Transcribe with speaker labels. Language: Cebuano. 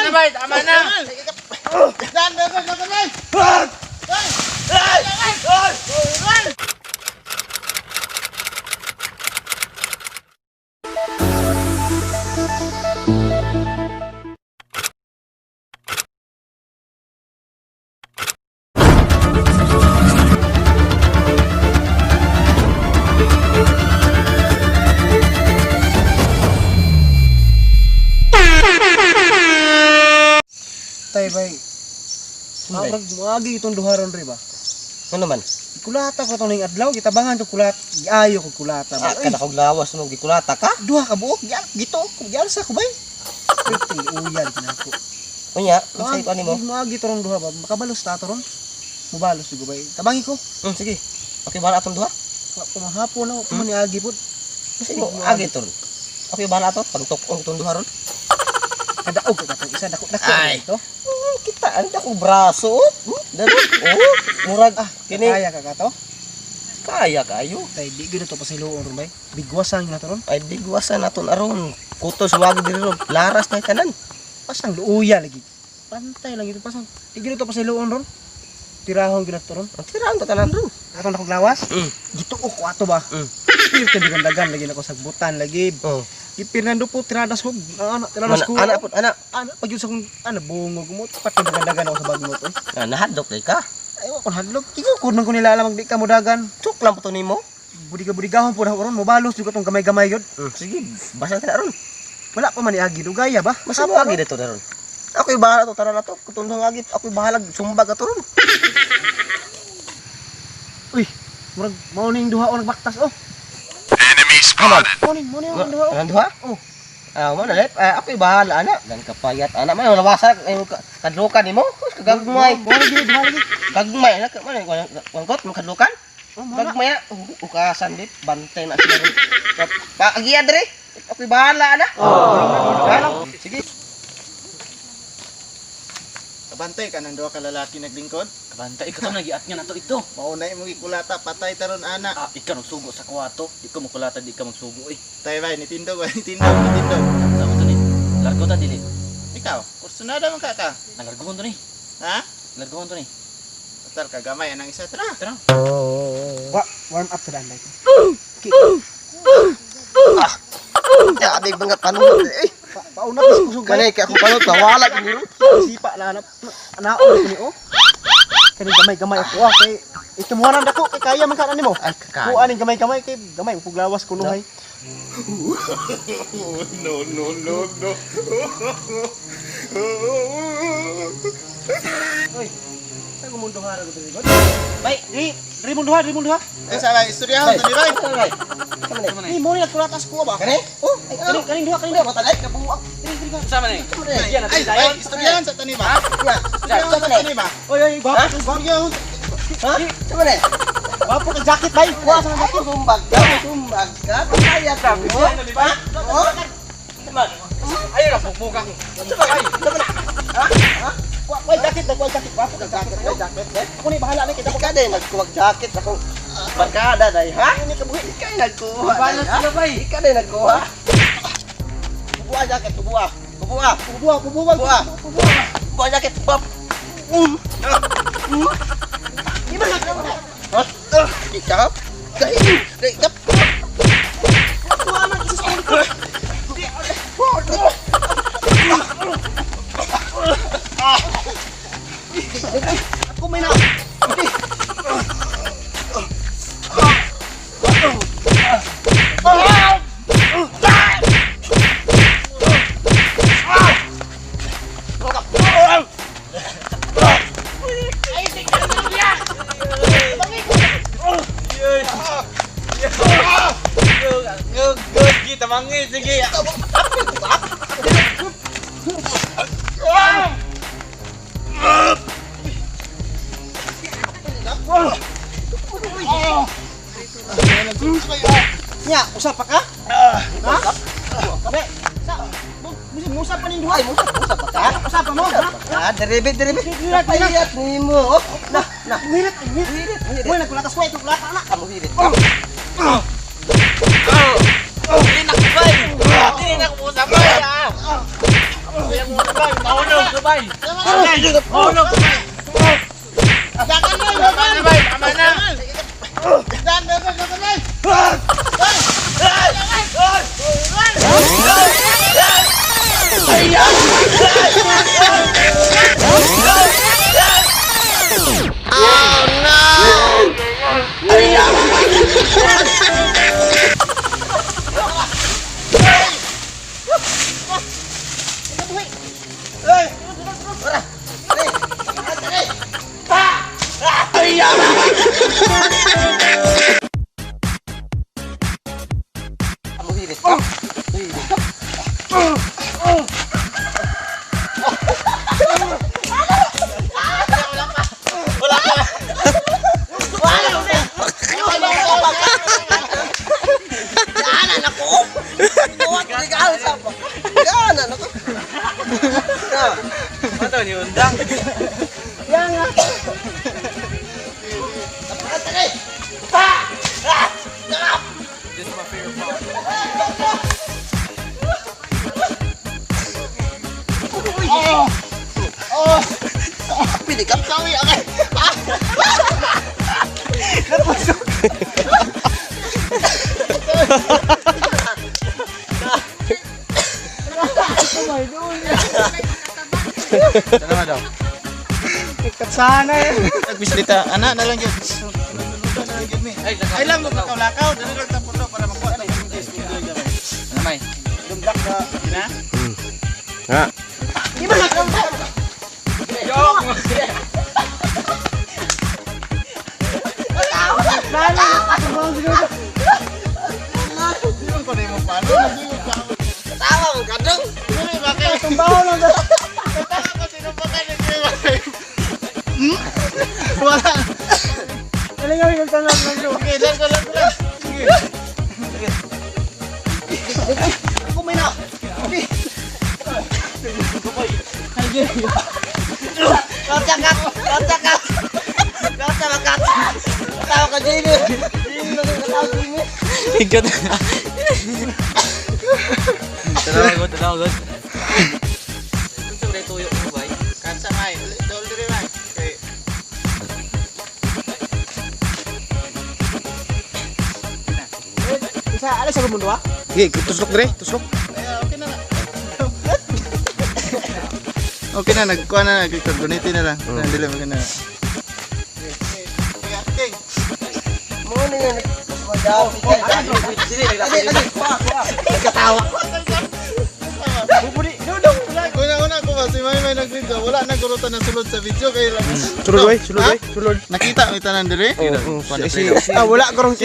Speaker 1: na bay, tama na.
Speaker 2: Dan, dan, dan, dan, dan.
Speaker 3: Tay bay. Murag moagi itong duharon ri ba?
Speaker 4: Ano man?
Speaker 3: Kulata ko tong ning adlaw gitabangan ko kulat. Giayo ko kulata ba.
Speaker 4: Ah, kada kog lawas mo gikulata ka?
Speaker 3: Duha ka buok gyal gito ko gyalsa ko bay. Pwede uyan kinako.
Speaker 4: Unya, unsay ko nimo?
Speaker 3: Moagi torong duha ba? Makabalos ta toron. Mubalos jud ko bay. Tabangi ko.
Speaker 4: Sige. Okay, bahala atong duha.
Speaker 3: Wa ko mahapon na ko man ni agi pud.
Speaker 4: Kasi mo agi ton. Okay, bahala ato pagtukon itong duha ron.
Speaker 3: Kadaog ka katong isa dako dako
Speaker 4: Ay.
Speaker 3: ito.
Speaker 4: Kita ang dako braso. Oh. Dalo. Oh, murag
Speaker 3: Ah,
Speaker 4: kini
Speaker 3: kaya ka kato.
Speaker 4: kaya kayo.
Speaker 3: Tay di gyud to pasiluon ron bay. Bigwasan gyud na to ron.
Speaker 4: Ay bigwasan naton aron. Kutos wag diri ron. Laras na tanan.
Speaker 3: Pasang luuya lagi. Pantay lang ito pasang. Di gyud to pasiluon ron. Tirahon gyud na to ron.
Speaker 4: Ang tiraan ta tanan ron.
Speaker 3: Atong nakong lawas. Gituok ko ato ba? Pir dagan lagi nako sagbutan lagi.
Speaker 4: Oh.
Speaker 3: Gipirnando po tiradas ko. Ana tiradas
Speaker 4: Mana,
Speaker 3: ko.
Speaker 4: ana pud ana.
Speaker 3: Ana pag yun sa kong ana bungog mo pati dagan ako sa bagnot oy.
Speaker 4: Ah, nahadlok day ka.
Speaker 3: Ay wa kon hadlok. Igukod man ko nila alam di ka mo dagan.
Speaker 4: Tuk lang po to nimo.
Speaker 3: Budiga budigahon po na ako ron mobalos jud katong gamay-gamay yun.
Speaker 4: Sige, basta ta ron.
Speaker 3: Wala pa man ni agi dugaya ba?
Speaker 4: Masa mo agi dito na ron. Ako'y bahala to, tara na to. Kutundong agi, ako'y bahala sumbag ato ron.
Speaker 3: Uy, murag mao ning duha o nagbaktas oh.
Speaker 5: Enemy spotted.
Speaker 3: Mao ning ang duha oh.
Speaker 4: Ang duha?
Speaker 3: Oh.
Speaker 4: Ah, mo na lep. Ah, ako'y bahala ana. Dan kapayat ana man wala ay kadlukan nimo. Kagagmay.
Speaker 3: Mao lagi duha lagi.
Speaker 4: Kagmay na man wangkot mo kadlukan.
Speaker 3: Oh, mao na.
Speaker 4: Kagmay na ukasan dit bantay na sila ron. Paagiya dire. Ako'y bahala ana. Oh. Sige.
Speaker 2: Kabantay ka ng duha ka lalaki naglingkod.
Speaker 1: Kabantay ka to nagiat nga nato ito.
Speaker 2: Mauna imong gikulata, patay taron ana.
Speaker 1: Ah, ikaw nagsugo sa kwato. Di ka mukulata, di ka magsugo eh.
Speaker 2: Tay bay, nitindog bay, nitindog, nitindog.
Speaker 1: Sama to ni. Largo ta dili.
Speaker 2: Ikaw, kursunada man ka ka.
Speaker 1: Ah, largohon to ni.
Speaker 2: Ha?
Speaker 1: Largohon to ni.
Speaker 2: Total kagamay anang isa tara.
Speaker 1: Tara.
Speaker 3: Wa warm up sa daan bay.
Speaker 4: Grabe mga panunod eh.
Speaker 3: Pauna bis kusog bay.
Speaker 4: Kanay kay akong panunod wala gid ron.
Speaker 3: Sipa na hanap. Anaon ko ni oh. Kani gamay-gamay ako ah kay itumuhanan dako kay kaya man ka nimo.
Speaker 4: Ay kakay.
Speaker 3: Kuan ning gamay-gamay kay gamay puglawas ko nuhay.
Speaker 5: No, no, no, no.
Speaker 3: Oy. Sa mong duha ra ko diri god.
Speaker 4: Bay,
Speaker 3: Di, diri mong duha, diri mong duha.
Speaker 2: Eh sa bay, istoryahon to ni bay.
Speaker 4: Bay. Sama ni.
Speaker 3: Ni mo ni nagkulatas ko ba?
Speaker 4: Kani? Oh, ay
Speaker 3: Kaning kaning duha, kaning duha.
Speaker 4: Matanay kabuang.
Speaker 3: Diri diri ka.
Speaker 1: Sama ni. Yan
Speaker 2: Ay, bay, istoryahan sa tani ba?
Speaker 4: Ya.
Speaker 2: Istoryahan sa tani ba?
Speaker 3: Oy oy, gwapo, gwapo.
Speaker 2: Istoryahan.
Speaker 4: Ha? Sama ni.
Speaker 3: Gwapo ka jacket bay.
Speaker 4: Wa sa mga sumbag ka, sumbag ka. Kaya ka mo. Ha? Oh. Sama.
Speaker 1: Ayun na pukpukan ko.
Speaker 4: Sama. Sama na. Ha? Ha?
Speaker 3: Wa jacket, wa jacket, gwapo ka jacket.
Speaker 4: Jacket, jacket. eh.
Speaker 3: Ako ni bahala ni kay dako.
Speaker 4: Ika din nagkuwag jacket akong barkada day, ha? Ika din nagkuha.
Speaker 1: Bahala
Speaker 4: day, ha?
Speaker 1: sila bay.
Speaker 4: Ika din nagkuha. Kubuha jacket, kubuha. Kubuha.
Speaker 3: Bubuwa, bubuwa.
Speaker 4: Bubuha. Kubuha jacket, bop. Di ba nagkuha? Ha? Ah, Di ka? Dahil, di ka.
Speaker 3: Ako may na.
Speaker 1: Good, tamangi sige.
Speaker 3: Nya, usap pa ka? Ha? Be, sa musa pa ning duha.
Speaker 4: Ay, musa, musa pa ka?
Speaker 3: Usap pa mo, ha?
Speaker 4: Ah, deribe, deribe. Payat nimo. Oh, na, na.
Speaker 3: Hirit, hirit.
Speaker 4: Hirit, hirit.
Speaker 3: Uy, nagkulatas ko, nagkulata na.
Speaker 4: Kamu hirit.
Speaker 1: Dili na ko bay. Dili na ko musa bay. Ah. Kuya mo na bay, maunong. Lubay. Hulog.
Speaker 2: Dagan na,
Speaker 1: Tama na, bay. Tama na.
Speaker 2: Dan, dan, dan, dan, dan.
Speaker 4: Gaanan ako. Tuwa ko gaan sa pa. Gaanan ako.
Speaker 1: Ano ni undang? This is my favorite part.
Speaker 4: Pili ka.
Speaker 2: Sorry, okay.
Speaker 1: Tama daw.
Speaker 3: Katsana eh.
Speaker 2: Nagbislita. Ana na lang yun.
Speaker 1: Ay,
Speaker 2: Ay lang mo lakaw-lakaw. Dali lang sa puno para makuha tayo yung guys.
Speaker 1: Ano may?
Speaker 2: Dumdak na. Ina?
Speaker 4: Ha.
Speaker 2: Hindi ko na yung paano.
Speaker 4: Tawa mo kadong.
Speaker 2: Dili, bakit?
Speaker 3: Tumbaw lang.
Speaker 2: Ako, sino pa kayo nagsiwalay? Hmm? Wala.
Speaker 3: Galing kami kag tanan lang bro.
Speaker 2: Okay, lang ko, lang ko lang. Sige.
Speaker 4: Ako may na. Kota ka, kota ka. Kota ka, kota. Tawa ka, Jamie. Jamie, tawa Jamie.
Speaker 1: Higot. Tanaw god, tanaw god. Unsa ba tuyo mo bay?
Speaker 2: Kansa, may. Dol diri, may. Okay.
Speaker 3: Isa alas sa mundo ah.
Speaker 4: Sige, tuslok dire, tuslok.
Speaker 2: Ay, okay na na. Okay na, nagkuha na, nag-gunitin na lang. Dili, okay na. Okay, okay.
Speaker 4: Mo na yan.
Speaker 1: Dili,
Speaker 4: Lagi, lagi. Kuha, kuha. Katawa.
Speaker 3: Buburi. Dudong.
Speaker 2: Una-una ko ba, si May May nag-video, wala na gurutan na sulod sa video, kay lang.
Speaker 4: Sulod, oy, sulod,
Speaker 2: Ha?
Speaker 4: oy, sulod.
Speaker 2: Nakita, may tanan diri?
Speaker 4: Si
Speaker 3: Ah, wala ko rong